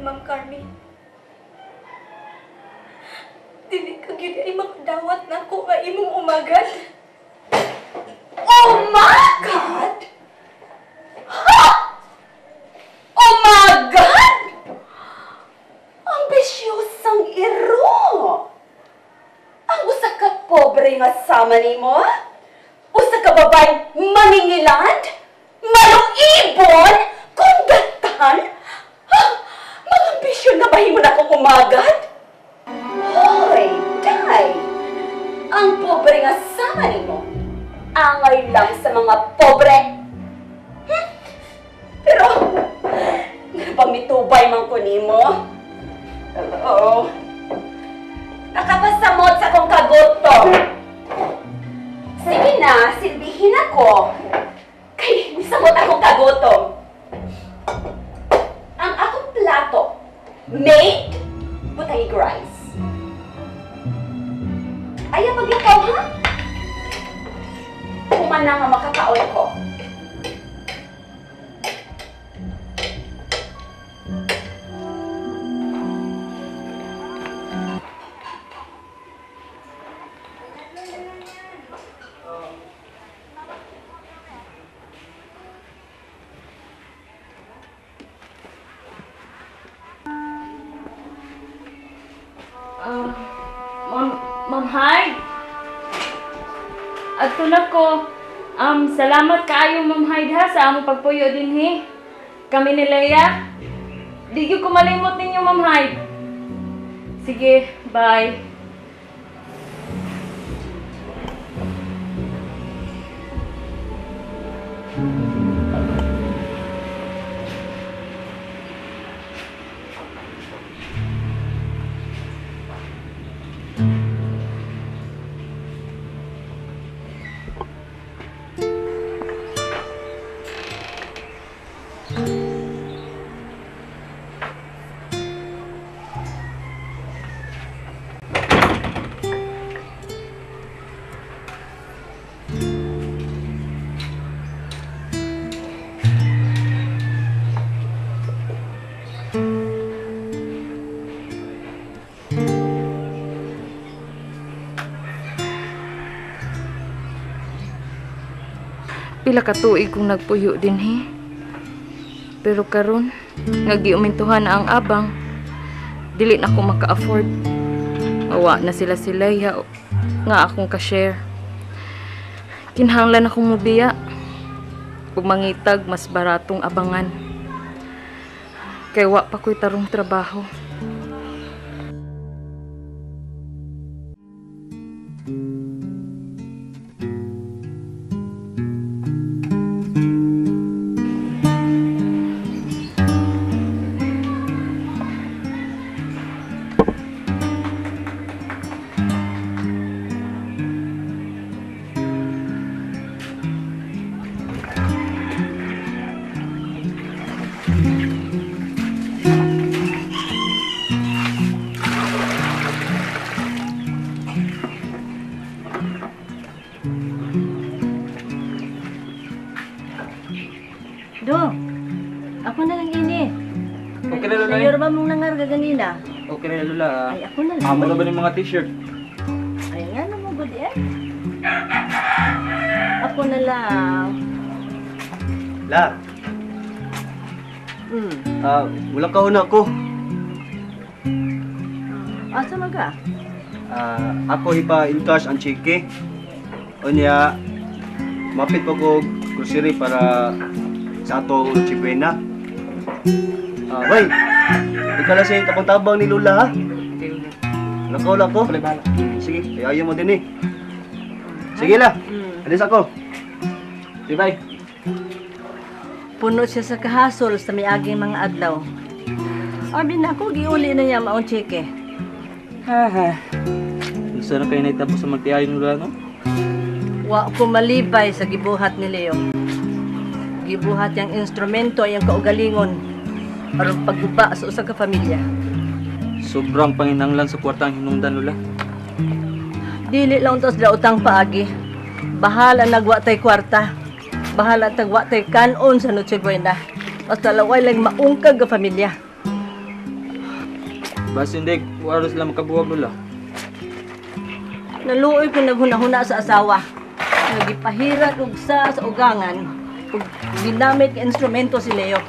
Ma'am Carmen. Dili ka gyud ay makadawat nako nga imong umagad. Oh my God! Ha! Oh my God! Ambisyosang iro! Ang usa ka pobre nga sama nimo? Usa ka babay mangingilan? Maluibon? Kundatan? Ha? Mga ambisyon na bahimo na akong umagad? Hoy, day! Ang pobre nga sama nimo, angay lang sa mga pobre. Pero, napamitubay man ko nimo. Hello? Nakapasamot sa akong kagutom. Sige na, silbihin ako. Kay misamot akong kagutom. Ang akong plato, made butay rice. Ayaw maglakaw, ha? Kumana nga makakaon ko. Ma'am Hyde. Adto na ko. Salamat kaayo Ma'am Hyde ha sa among pagpuyo dinhi. Kami ni Leia. Di gyud ko malimot ninyo Ma'am Hyde. Sige, bye. Pila ka tuig kong nagpuyo dinhi. Pero karon nga giumintuhan na ang abang, dili na ko maka-afford. Awa na sila si Leia nga akong ka-share. Kinahanglan akong mobiya ug mangitag mas baratong abangan. Kay wa pa ko'y tarong trabaho. Do, ako na lang ini. Okay na, Lola. Sayor ba mong nangarga ganina? Okay na, Lola. Ay, ako na lang. Amo na ba ng mga t-shirt? Ay, nga naman, good eh. Ako na lang. La. Wala ka una ako. Asa maga? Ako ipa in cash ang chike. Unya, mapit pa ko grocery para sa atong Chibuena. Bay, ikaw lang sa tabang-tabang ni Lola, ha? Lakaw lang ko. Sige, ayaw mo din eh. Sige la, alis ako. Sige, bye. Puno siya sa kahasol sa miaging mga adlaw. Abi na ako, giuli na niya maong chike. Ha ha. Gusto na kayo naitapos sa magtiayon ni Lola, no? Wa ko malibay sa gibuhat ni Leo. Gibuhat yang instrumento ang kaugalingon aron pagguba sa usa ka pamilya. Sobrang panginanglan sa kwarta ang hinungdan, Lola. Dili lang unta sila utang paagi. Bahala nagwa tay kwarta. Bahala tagwa tay kanon sa Noche Buena. Basta laway lang maungkag ka pamilya. Basin dek, wala sila makabuwag Lola. Naluoy ko naghunahuna sa asawa. Nagipahirat og sa ugangan ug ginamit nga instrumento si Leo.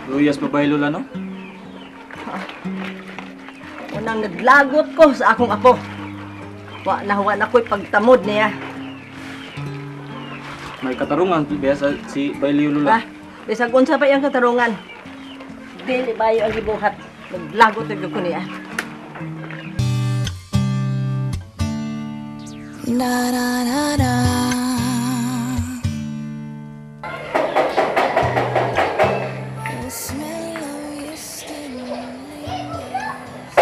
Luyas pa ba Lola, no? Unang naglagot ko sa akong apo. Wa na ko'y pagtamod niya. May katarungan biya sa si Bay Leo, Lola. Ha? Bisag unsa pa iyang katarungan. Dili bayo ang gibuhat. Naglagot na ko niya. Na na na na. The smell of your skin lingers.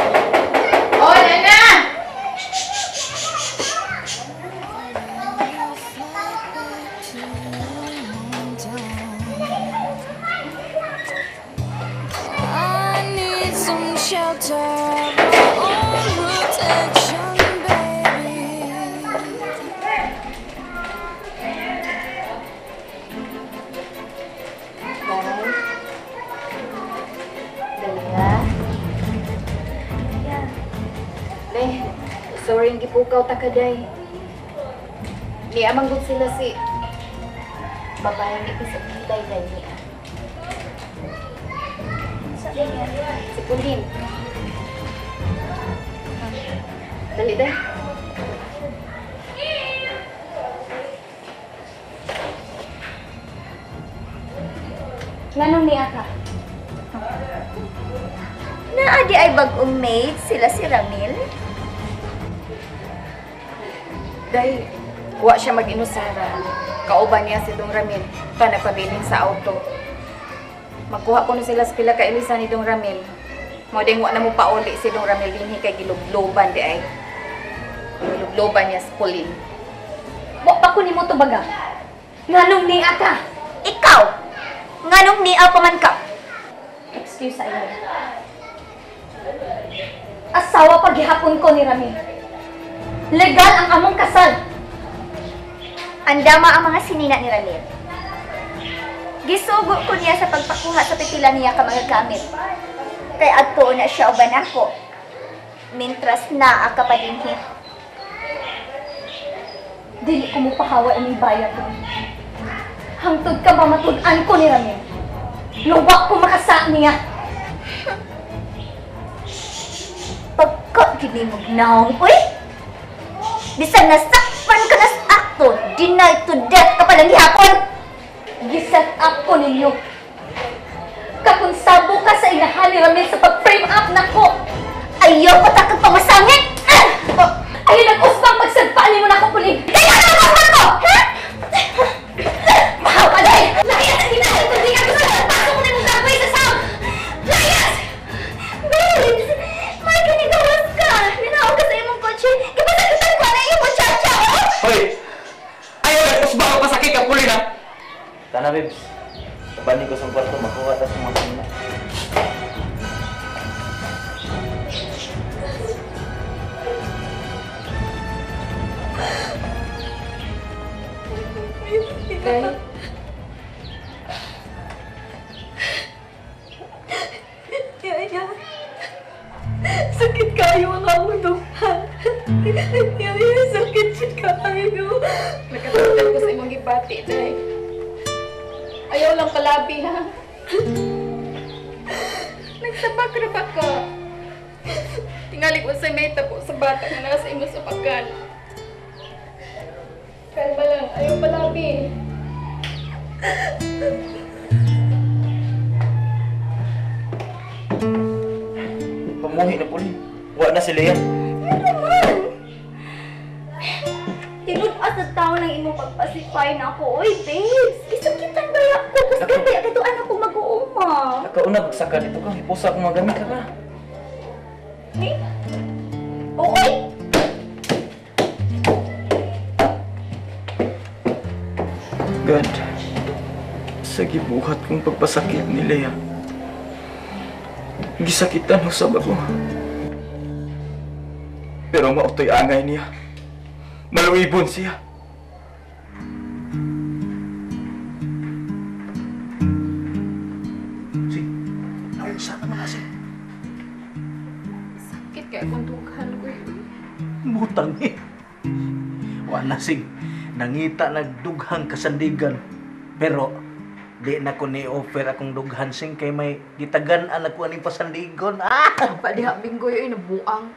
Oh, Nana! Fly back to your hometown. I need some shelter, my own protection, baby. Dali. Day, sorry ang gipukaw ta ka, day. Niya manggod sila si babaeng ipis at kilay day niya. Si Pauline. Dali, day. Nganong niya ka? Naa di ay bag-ong mate sila si Ramil? Day, wa siya mag-inusara. Kauban niya si Dong Ramil, pa nagpabilin sa auto. Magkuha ko na sila sa pila ka ilisa ni Dong Ramil. Mo ding wa na mo pauli si Dong Ramil dinhi kay gilubloban di ay. Gilubloban niya sa Pauline. Wa pa ko nimo tubaga. Nganong niya ka? Ikaw! Nganong niya pa man ka? Excuse sa iyo. Asawa paghihapon ko ni Ramil. Legal ang among kasal. Andama ang mga sinina ni Ramil. Gisugo ko niya sa pagpakuha sa pipila niya ka mga gamit. Kay adto na siya uban ako. Mintras naa ka pa dinhi. Dili ko mo pahawa ining bayad ko. Hangtod ka ba matud-an ko ni Ramil? Luwa ko makasa niya. Pagka gini mo gnaong, uy! Bisan nasakpan ka na sa akto, deny to death ka palang gihapon! Giset up ko ninyo. Kakunsabo ka sa inahan ni Ramil sa pag-frame up nako. Ayaw ko takang pamasangit! Ayaw nag-usbang pagsagpaan mo na ako, Pauline! Kaya ano ang usbang ko? Ha? Mahaw ka, day! Layas! Ang inahan ko, di ka gusto! Pasok ko na mong gagawin sa sound! Layas! Babes! May kanigawas ka! Ninaw ka sa imong kotse! Kipasakitan ko na iyong muchacha! Oh! Hoy! Ayaw nag-usbang ang pasakit ka, Pauline, ha? Tana, babes. Pabanin ko sa kwarto, makuha ta sa mga sinina. Day. Yaya, sakit kayo ang akong dughan. Yaya, sakit siya kayo. Nakatagdan ko sa imong gibati, Day. Ayaw lang palabi, ha? Nagsabak ra ba ka? Tingali ko sa may tabo sa bata nga nasa imo sa pagkan. Kalma lang, ayaw palabi. Pamuhi na, Pauline. Wa na si Lea. Ano naman? Tinud-as sa tao ng imong pagpasipay na ako. Oy, babes! Gisakitan ba ako? Kusgan ba katuan ako mag-uuma? Nakauna, magsaka dito ka. Ipusa akong mga gamit ka ka. Eh? Okay! God, sa gibuhat kong pagpasakit ni Lea, gisakitan usab ako. Pero mautoy angay niya. Maluibon siya. Si, naunsa naman kasi. Butang eh. Wa na, Sing. Nangita nagdughang kasandigan. Pero di na ko ni offer akong dughan, Sing, kay may gitagan-an ako aning pasandigon. Ah! Pa diha, Binggoy, ay nabuang.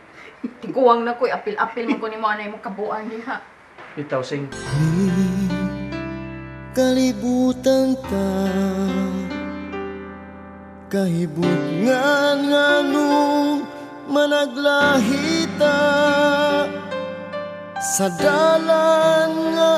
Tiguang na ko, apil-apil man ko nimo anay mo kabuang diha. Bitaw, Sing. Kalibutan ta kahibutngan nganong managlahita sa dalan nga